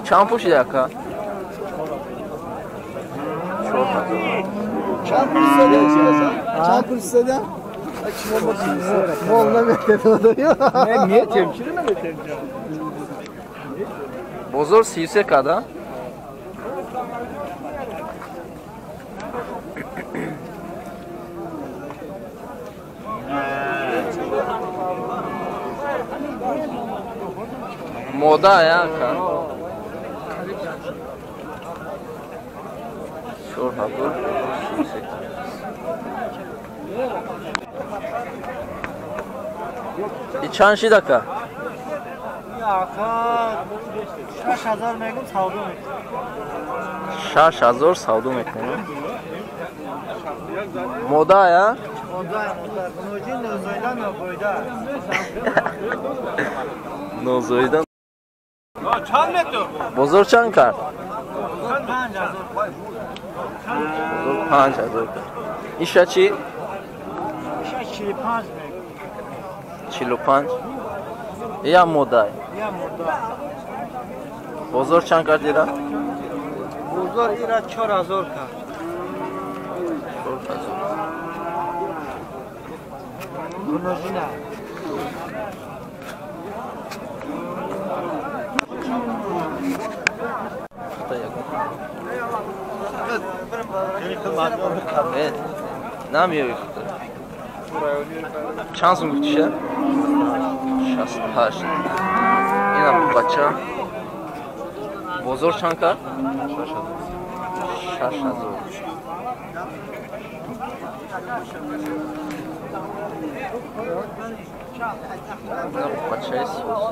Чанд пӯшида ака? 4000. Чанд пул истода? Чанд пул истода? Мол наметем. Не, метем, чиро наметем? Бозор 33 када? Мода я ака? 4033. И чанд шид ака? Ака 6000 мегум савдо мекунем. 6000 савдо мекунем. Мода я? Мода, мода. Гуноҷи нозоида нобоида. Нозоида. Бозор чанд кард? 5000. Бозор 5000 кард. Иша чӣ? Иша 45 мегум. 45. Я мода. Я мода. Бозор чанд кард ира? Бозор ира 4000 кард. 4000. Гуножина. Намеёи хута. Чанд сум гуфтиша? 68. Инам бача. Бозор чанд кард? 6000. Инам бачаи соз.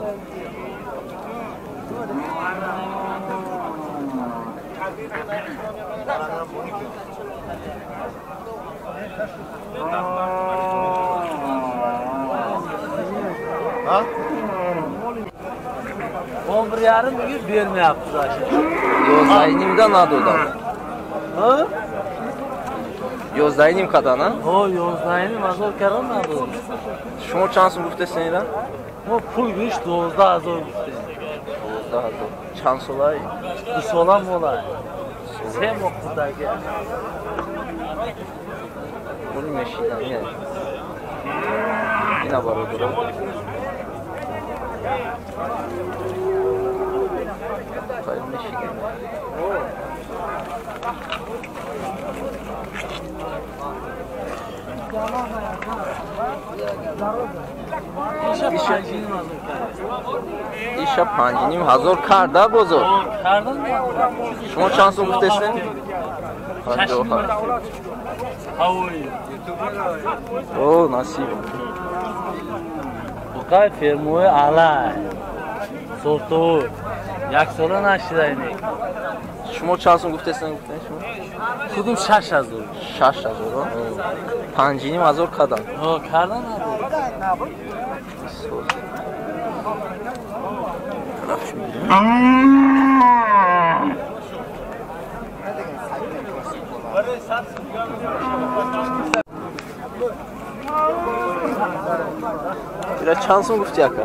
Ha? 11,5 мегир бермеяпти аша. 11,5-да надодам. Ҳа? 11,5 кадан, а? Ҳо, 11,5 ҳазор кардан надодам. Шумо чанд сум гуфтесен ира? Мо пул гириш 12 000 гуфтем. 12 000. Чанд солай? 2 сола молай. 3 моҳ худаги. Пули мешидан, не. Ина бародаро. Хайр мешидан. Иша 5,5 ҳазор карда бозор. Шумо чанд сум гуфтесен? 58. О, насиб. Буқай фермои алай. Сортовой. Як сола нашидай нек. Шумо чанд сум гуфтесен гуфтен шумо? Худум 6000. 6000. 5,5 ҳазор кадан. Ҳо, кардан надод. Соз. Ира чанд сум гуфти ака?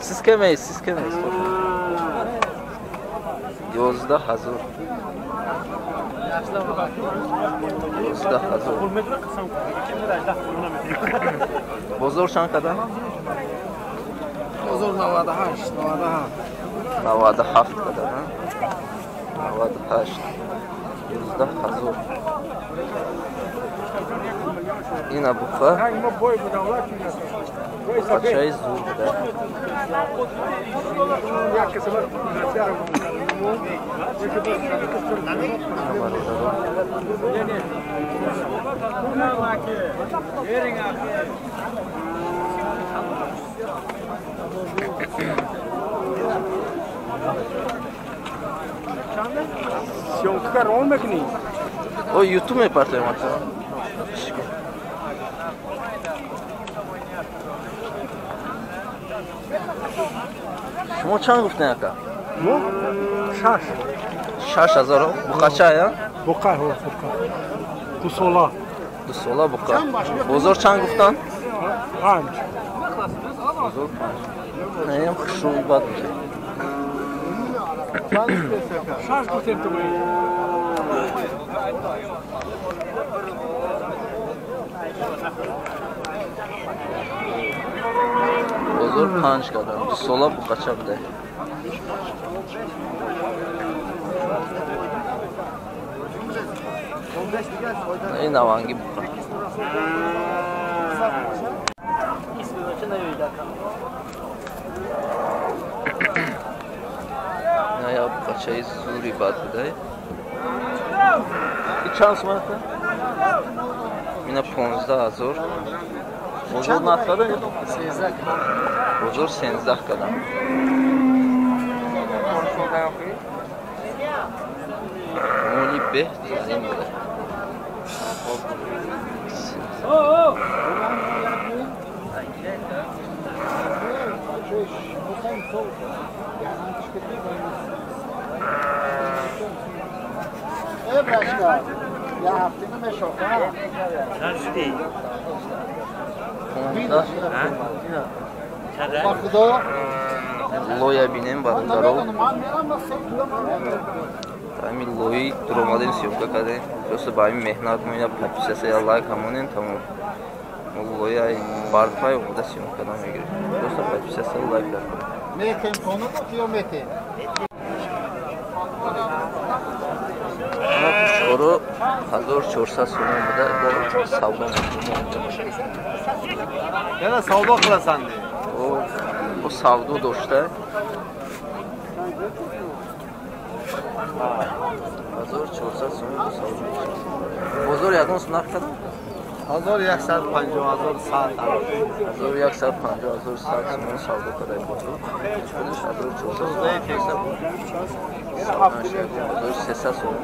Сиз кемейиз, сиз кемейиз. 11 000. 11 000. Бозор чанд кадан? Бозор 98, 97. 97 кадан, а? 98. 11 000. Ина буқа. Бачаи зур буда. Ина бародаро. Съёмка рон мекунӣ? О, ютуб мепартоем ака. Шумо чанд гуфтен ака? Мо? Шаш. 6000 буқача, я? Буқа, ҳо, буқа. 2 сола. 2 сола буқа. Бозор чанд гуфтан? 5. Бозор наям хушрӯи бад буда. Шаш гуфтем ту. Бозор 5 кардам. 2 сола буқача буда. Ин наванги буқа. Я буқачаи зури бад буда. И чанд сум аст? Ина 15,000. Бозор нарх када? 13. Бозор 13 када. Моли беҳтарин буда. Лоя бинем бародаро. Ами лои дуромадем съёмка кардем. Просто ба ами меҳнат мо ина подписаться я лайк ҳамонем тамом. Мо лоя барфай омода съёмка кардам мегирем. Просто подписаться лайк кардем. Метем конуд ё метем? Чоро 1400 сомон буда бо савдо мекунем. Яна савдо қиласан де. О савдо дошта. 1400 сомон бо савдо. Бозор ягон нарх кардам? 1150, 1100. 1150, 1100 сомон савдо карда бозор. Худаш 1400 сомон. 1300 сомон.